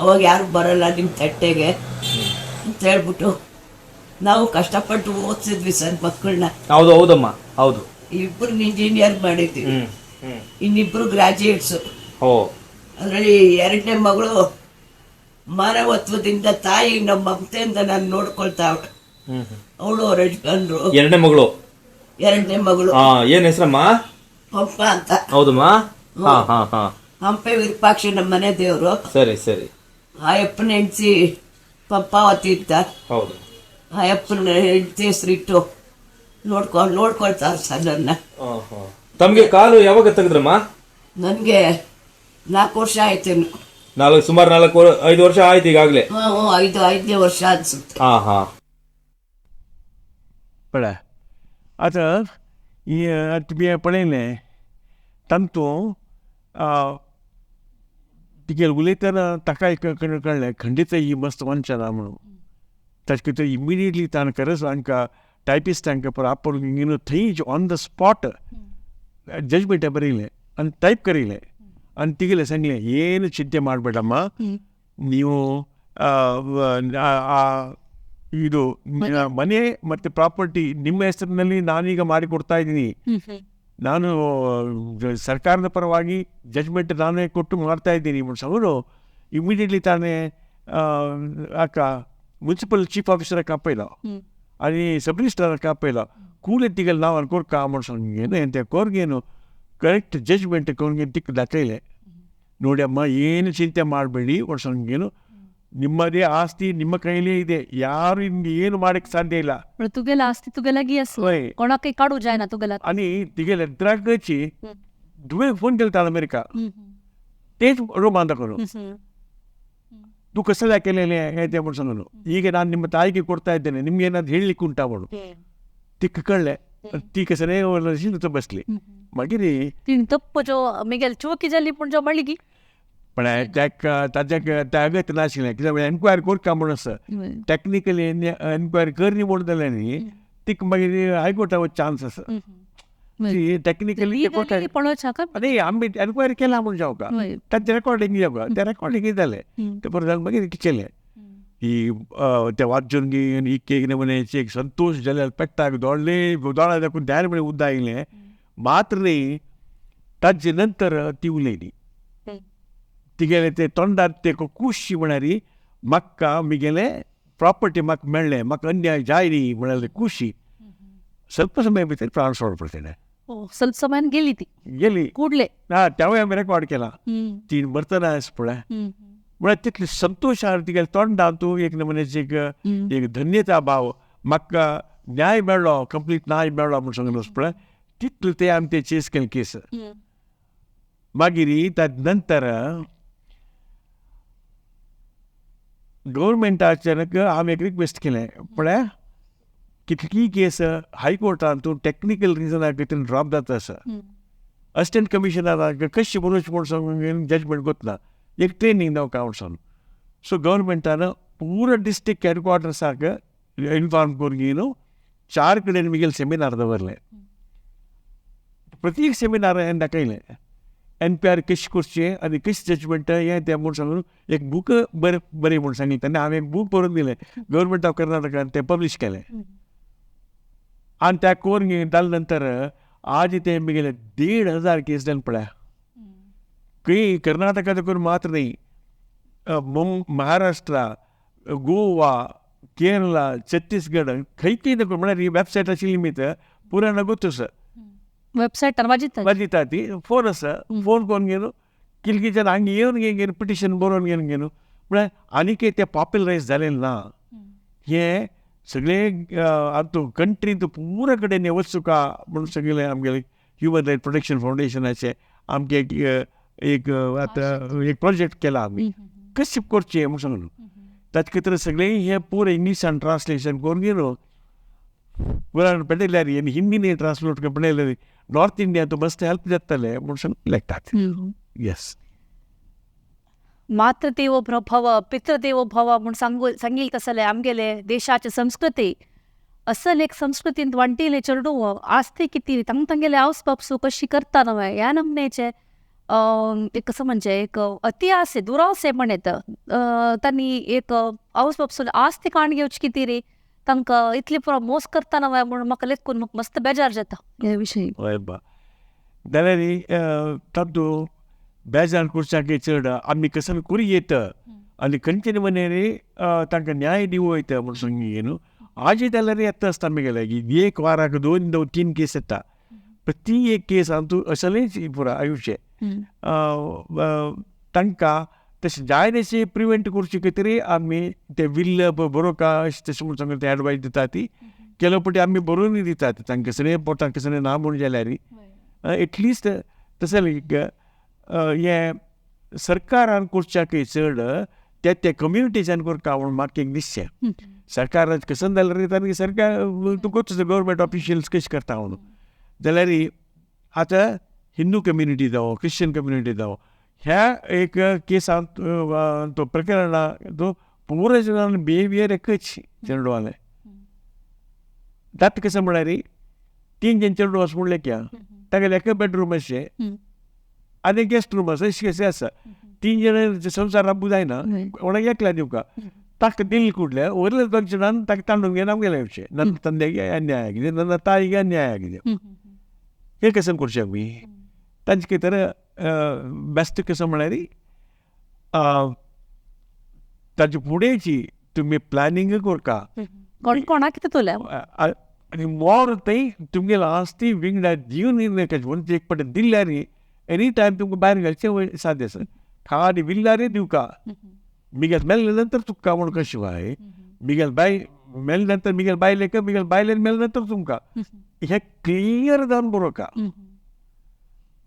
ಅವಾಗ ಯಾರು ಬರಲ್ಲ ನಿಮ್ಮ ತಟ್ಟೆಗೆ ಅಂತ ಹೇಳ್ಬಿಟ್ಟು ನಾವು ಕಷ್ಟಪಟ್ಟು ಓದಿಸಿದ್ವಿ ಸರ್ ಮಕ್ಕಳನ್ನ. ಹೌದು ಹೌದಮ್ಮ, ಹೌದು. ಇಬ್ಬರು ಇಂಜಿನಿಯರ್ ಮಾಡಿದ್ವಿ, ಇನ್ನಿಬ್ರು ಗ್ರಾಜುಯೇಟ್ಸು. ಅದರಲ್ಲಿ ಎರಡನೇ ಮಗಳು ಮಾನವತ್ವದಿಂದ ತಾಯಿ ನಮ್ಮ ಮಮತೆಯಿಂದ ನಾನು ನೋಡ್ಕೊಳ್ತಾ ಅವಳು, ಅವ್ರ ಯಜಮಾನ್ರು. ಎರಡನೇ ಮಗಳು? ಎರಡನೇ ಮಗಳು. ಏನ್ ಹೆಸರಮ್ಮ? ಪಂಪ ಅಂತ. ಹೌದಮ್ಮ. ಹಂಪೆ ವಿರೂಪಾಕ್ಷ ನಮ್ಮ ಮನೆ ದೇವರು. ಸರಿ ಸರಿ. ಆ ಅಪ್ಪನ ಹೆಂಡತಿ ಪಂಪಾವತಿ ಇದ್ದ. ಹೌದು. ಆ ಅಪ್ಪನ ಹೆಂಡತಿ ಹೆಸರಿಟ್ಟು ನೋಡ್ಕೊಳ್ತಾರೆ ಸರ್ ನನ್ನ. ತಮಗೆ ಕಾಲು ಯಾವಾಗ ತೆಗೆದ್ರಮ್ಮ? ನನಗೆ 4 ವರ್ಷ ಆಯ್ತೇನು. ಸುಮಾರು 4-5 ವರ್ಷ ಆಯ್ತು ಈಗಾಗಲೇ. 5ನೇ ವರ್ಷ ಅನ್ಸುತ್ತೆ. पळय आतां तुमी पळयलें तांतू तिगेर उलयतना ताका एक कळ्ळें खंडीत ही मस्त वंचना म्हणून. ताचे खातीर इमिडिएटली ताणें खरेंच हांकां टायपिस्ट हांकां प्रॉपर थंय ऑन the spot judgement बरयलें आनी टायप करयलें आनी तिगेलें सांगलें ಏನು ಚಿಂತೆ ಮಾಡಬೇಡಮ್ಮ, ನೀವು ಇದು ಮನೆ ಮತ್ತು ಪ್ರಾಪರ್ಟಿ ನಿಮ್ಮ ಹೆಸರಿನಲ್ಲಿ ನಾನೀಗ ಮಾಡಿಕೊಡ್ತಾ ಇದ್ದೀನಿ, ನಾನು ಸರ್ಕಾರದ ಪರವಾಗಿ ಜಡ್ಜ್ಮೆಂಟ್ ನಾನೇ ಕೊಟ್ಟು ಮಾಡ್ತಾ ಇದ್ದೀನಿ. ಅವರು ಇಮಿಡಿಯೇಟ್ಲಿ ತಾನೇ ಅಕ್ಕ ಮುನ್ಸಿಪಲ್ ಚೀಫ್ ಆಫೀಸರ್ ಕಾಪೈಲ ಅಲ್ಲಿ ಸಬ್ ರಿಜಿಸ್ಟ್ರಾರ್ ಕಾಪೈಲ ಕೂಲೆತ್ತಿಗಲ್ ನಾವು ಅನ್ಕೋರ್ ಕಾಮರ್ಸೇನು ಎಂತ ಕೋರ್ಗೇನು ಕರೆಕ್ಟ್ ಜಡ್ಜ್ಮೆಂಟ್ ಕೋರ್ಗೆ ತಿಕ್ಕ ದಾಖಲೆ ನೋಡಿ ಅಮ್ಮ, ಏನು ಚಿಂತೆ ಮಾಡಬೇಡಿ, ವರ್ಷಂಗೇನು ನಿಮ್ಮದೇ ಆಸ್ತಿ ನಿಮ್ಮ ಕೈಲೇ ಇದೆ, ಯಾರು ನಿಮ್ಗೆ ಏನು ಮಾಡಕ್ಕೆ ಸಾಧ್ಯ ಇಲ್ಲ. तुगेला आस्ती तुगेला गी कोणाकय काडू जायना तुगेला. आनी तिगेले द्रागची दुवे फोन केलता अमेरिका, तेच रोमांत करून तू कसं केलेले ते म्हणून सांगलो. ಈಗ ನಾನು ನಿಮ್ಮ ತಾಯಿಗೆ ಕೊಡ್ತಾ ಇದ್ದೇನೆ, ನಿಮ್ಗೆ ಏನಾದ್ರು ಹೇಳಲಿಕ್ಕೆ ಉಂಟಾ ಅವಳು ತಿಕ್ಕ ಕಳ್ಳೆ ती कसं बसली. मागीर तप्प जो मिगेल चोकी जाली पूण जो म्हणली की पण ताज्या त्या अगत्य नाशिल्लें कित्याक एन्क्वायरी करता म्हूण आसा, टॅक्निकली एन्क्वायरी करनी म्हूण जाल्यार न्ही तिका मागीर हायकोर्टा चान्स आसा. टॅक्निकली आनी आमी एन्क्वायरी केला म्हूण जावका, ताचें रेकॉर्डिंग जावका, तें रेकॉर्डिंग जालें तें परत मागीर केलें. ही ते वाचून घेवन एक एक नमुने एक संतोष जाल्यार पेट्टाक दोडले दोळा दाखून ध्यान म्हळें उद्दा आयलें मात्र न्ही. ताजे नंतर ती उलयली तिगेले ते तोंडार ते खुशी म्हळ्यार म्हाका मिगेले प्रॉपर्टी म्हाका मेळ्ळें, म्हाका अन्याय जाय न्ही म्हळ्यार खुशी. ಸ್ವಲ್ಪ ಸಮಯ भितर प्राण सोडपडले. ಸ್ವಲ್ಪ ಸಮಯ गेली ती गेली कुडले ना तेवूय आमी रेकॉर्ड केला. ती मरतना आसा पळय म्हळ्यार तितले संतोश आहा तिगेले तोंडान तूं एक नमुन्याची एक एक धन्यता भाव म्हाका न्याय मेळ्ळो, कंप्लीट न्याय मेळ्ळो म्हूण सांगलो पळय तितले ते आमी ते चेस केले केस. मागीर ताजे नंतर गव्हर्मेंटाच्यान हांवें एक रिक्वेस्ट केलें पळय कितली केस हायकोर्टान तूं टॅक्निकल रिजना खातीर ड्रॉप जाता आसा, असिस्टंट कमिशनराक कशें बरोवचें म्हूण सांगून जजमेंट कोतना एक ट्रेनींग दिवका म्हूण सांगून. सो गव्हर्मेंटान पुरो डिस्ट्रिक्ट हेडक्वॉर्टर्साक इन्फॉर्म करून न्हू 4 कडेन मिगेल सेमिनार दवरलें. प्रत्येक सेमिनार हांवें दाखयलें एन पी आर कशें करचें आनी कशें जजमेंट हें तें म्हूण सांगून एक बूक बरें बरें म्हूण सांगलें. तेन्ना हांवें एक बूक बरोवन दिलें गव्हर्मेंट ऑफ कर्नाटकान तें पब्लीश केलें. आनी त्या कोरून जाले नंतर आज ते मिगेले 1500 केस जावन पळय खंय कर्नाटका करून मात्र न्ही, महाराष्ट्र, गोवा, केरला, छत्तीसगड खंय खंय म्हळ्यार ही वेबसायट आशिल्ली मीत पुराय गोत्तु सर वेबसायट वाजिता वाजिता ती फोन आसा, फोन करून घेवन किलकीच्यान हांगा येवन घेवन पिटिशन बरोवन घेवन घेवन म्हळ्यार आनीक तें पॉप्युलरायज जालें ना. हें सगळें आतां कंट्रींत पुरा कडेन वचुका म्हणून सगळें आमगेलें ह्युमन रायट प्रोटेक्शन फावंडेशनाचें आमचें एक आतां एक प्रोजेक्ट केला आमी कशें करचें म्हूण सांगून. ताचे खातीर सगळें हें पुरो इंग्लिशान ट्रान्सलेशन करून घेवन पुराय पळयल्यार आनी हिंदीन ट्रान्सलेट करून पळयल्यार नॉर्थ इंडिया तो मस्त हेल्प जातलें म्हूण सांगून लेखतात. येस. मातृदेवो भव पितृदेवो भव म्हूण सांगील तसले आमगेले देशाचे संस्कृती असल एक संस्कृतींत वांटिले चेडूं आस्ती किती तांग तांगेले आवस बापसू कशी करता नवे ह्या नमनेचे एक कसं म्हणजे एक अति आसे दुरावसे पण येतं तांणी एक आवस बापसून आस्ती काण घेवची किती रे तांकां इतली पुरो मोस करता नवे म्हणून म्हाका लेखून म्हाका मस्त बेजार जाता हे विशयी. हय बा जाल्यार तातूंत बेजार करच्याक चड आमी कसम करी येत आनी खंयचे मनेर तांकां न्याय दिवं वयता म्हूण सांगी न्हू. आजी जाल्यार येता आसता आमगेले की एक वाराक 2 2 3 केस येता. प्रति एक केस तूं असलेच पुरा आयुश्य तांकां तशें जाय तशें प्रिवेंट करचे खातीर आमी ते विल्ल बरोवका अशें तशें म्हूण सांगून ते एडवायस दिता ती केलो पटी आमी बरोवन दितात तांकां कसलें पोटाक कसलें ना म्हूण जाल्यार एटलिस्ट तशें हें सरकारान करच्याकय चड त्या त्या कम्युनिटीच्यान करता म्हूण म्हाका एक दिसचें. सरकारान कसं जाल्यार तांणी सरकार तुका गव्हर्मेंट ऑफिशियल्स कशें करता म्हणून जाल्यार आतां हिंदू कम्युनिटी जावं क्रिश्चन कम्युनिटी जावं ह्या एक केसांत तो प्रकरणा तो पुरो जाणां बिहेवियर एकच चेडवालें जाता कसं म्हळ्यार 3 जाण चेडूं आसा म्हणलें क्या तागेलें एका बेडरूम अशें आनी गेस्ट रूम आसा अशें कशें आसा 3 जाणां संवसार राबू जायना कोणाक एकल्या दिवका ताका दिल कुडले वयल्या 2 जाणान ताका तांडून घेवन आमगेलें येवचें ना तंद्याक अन्याय कितें ना ताईक अन्याय कितें हें कसं करचें आमी तांचे खातीर बेस्ट कसं म्हळ्यार ताजे फुडेंची तुमी प्लॅनिंग करका कोण कोणाक कितें तुल्या आनी मोर थंय तुमगेले आस्ती विंगडा दिवन म्हणून एक पटे दिल्यार एनी टायम तुमकां भायर घालचें साध्य आसा. खाली विल्लारे दिवका मिगेल मेल्ले नंतर तुका म्हूण कशें बाय मिगेल बाय मेले नंतर मिगेल बायलेक मिगेल बायलेन मेले नंतर तुमकां हें क्लियर जावन बरोवका.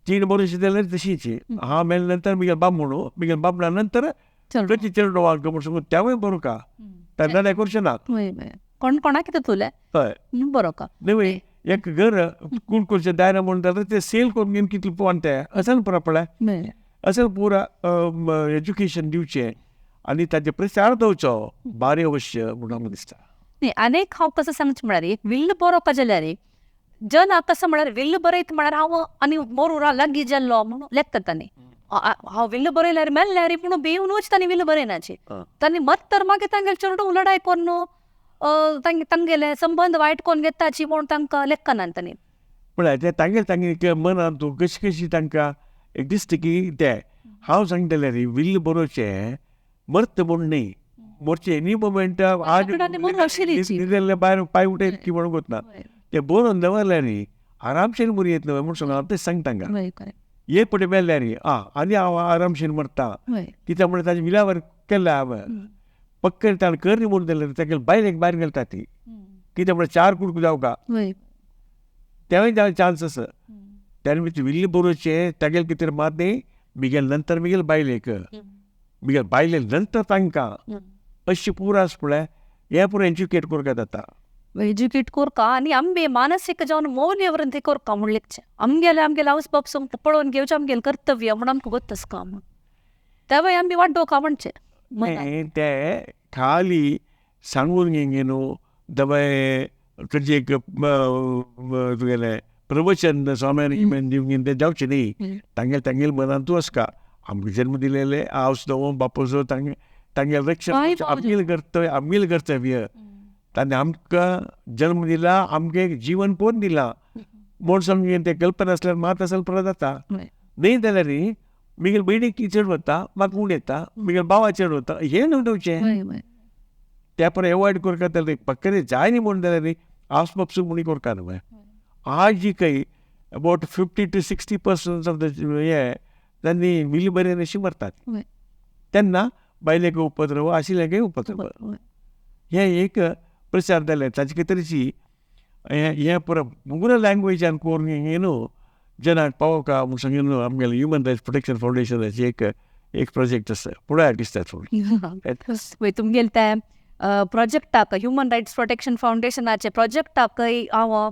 3 वर्स जाल्यार तशीच हांव मेले नंतर मिगेल बाब म्हणू मिगेल बाबणा नंतर कशी चेडवांक म्हूण सांगून तेवूय बरोवका तेन्ना करचें ना कोण कोणाक कितें तुलें हय बरोवका न्हय एक घर कोण करचें दायरा म्हणून जाल्यार तें सेल करून घेवन कितलें पोवन तें असेल पुरा पळय असेल पुरा एज्युकेशन दिवचें आनी ताजे प्रचार दवचो बारी अवश्य म्हणून आमकां दिसता. न्ही आनी एक हांव कसं सांगचें म्हळ्यार एक विल्ल बरोवपा जाल्यार जन कसं म्हळ्यार विल्ल बरयत म्हळ्यार हांव आनी मोरूरा लागीं जाल्लो म्हणून लेखता तांणी हांव विल्ल बरयल्यार मेल्ल्यार पूण बेवनूच तांणी विल्ल बरयनाची तांणी मत तर मागीर तांगेले चेडूं लडाय करून तांगेले संबंद वायट कोण घेताची म्हूण तांकां लेखना तांणी. पळय ते तांगेले तांगे मनान तूं कशी कशी तांकां एक दिसता की ते हांव सांगतलें रे विल्ल बरोवचें मर्त म्हूण न्ही मोरचें एनी मोमेंट आज भायर पांय उठयत की म्हणून ना ते बरोवन दवरल्यार न्ही आरामशीर मरी येत न्हय म्हूण सांग हांव तें सांगता तांकां. एक पटी मेल्ल्यार न्ही आं आनी हांव आरामशीर मरता कित्याक म्हणल्यार ताजें विलावर केल्लें हांवें पक्क ताणें कर म्हणून जाल्यार तागेले बायलेक भायर घालता ती कित्याक म्हणल्यार 4 कुडको जावका तेवूय चान्स आसा. त्यान विल्ल बरोवचें तागेले कितें मात न्ही मिगेल नंतर मिगेल बायलेक मिगेल बायले नंतर तांकां अशी पुरा आसा पळय हें पुरो एज्युकेट करका जाता. एज्युकेट करका आनी आमगे मानसीक जावन मौल्य करका म्हूण लेखचें आमगेलें आमगेलें आवस बापसूंक पळोवन घेवचें आमगेलें कर्तव्य म्हूण आमकां गोत्त आसका म्हूण तेवूय आमी वाडोवका म्हणचें. ते खाली सांगून घेवन न्हू दवाय खंयचें एक तुगेलें प्रवचन स्वाम्यान दिवन तें जावचें न्ही तांगेले तांगेले मनांतूच आसका आमकां जन्म दिलेले आवस न्हू बापूस तांगे तांगेलें रक्षण आमगेलें कर्तव्य आमगेलें कर्तव्य ताणें आमकां जन्म दिला आमकां एक जीवन पोवन दिलां म्हूण समजून तें कल्पना आसल्यार मात आसल पुरो जाता. न्ही जाल्यार मिगेल भयणीक चेड वता म्हाका उण येता मिगेल भावा चेड वता हें न्हू दिवचें त्या पर एवॉयड करता जाल्यार पक्करे जाय न्ही म्हूण जाल्यार आवस बापसूक म्हूण करता न्हय. आज जी काही अबावट 50 to 60% of the हे तांणी विली बरें अशी मरतात तेन्ना बायलेक उपद्रव आशिल्ल्याकय उपद्रव हें एक प्रचार जालें ताजे खातीरची हें पुरो पुरो लँग्वेजान करून न्हू जनाक पावोवका म्हूण सांगून न्हू आमगेलें ह्युमन रायट्स प्रोटेक्शन फावंडेशनाचें एक एक प्रोजेक्ट आसा पळोवया दिसता थोडें. तुमगेलें तें प्रोजेक्टाक ह्युमन रायट्स प्रोटेक्शन फावंडेशनाचे प्रोजेक्टाकय हांव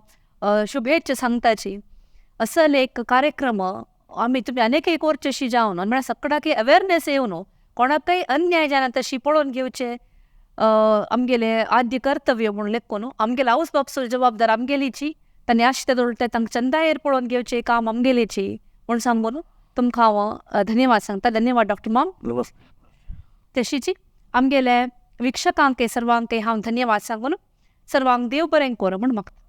शुभेच्छा सांगताची. असल एक कार्यक्रम आमी तुमी आनीक एक करचेशी जावन म्हळ्यार सगळ्याक अवेरनेस येवन कोणाकय अन्याय जायना तशी पळोवन घेवचें आमगेले आद्य कर्तव्य म्हूण लेखून आमगेले आवस बापसूल जबाबदार आमगेलीची तांणी आशिता दवरता तांकां चंदायेर पळोवन घेवचें काम आमगेलेची म्हूण सांगून तुमकां हांव धन्यवाद सांगता. धन्यवाद डॉक्टर माम. नमस्ते. तशीच आमगेले वीक्षकांक सर्वांक हांव धन्यवाद सांगून सर्वांक देव बरें करूं म्हूण मागता.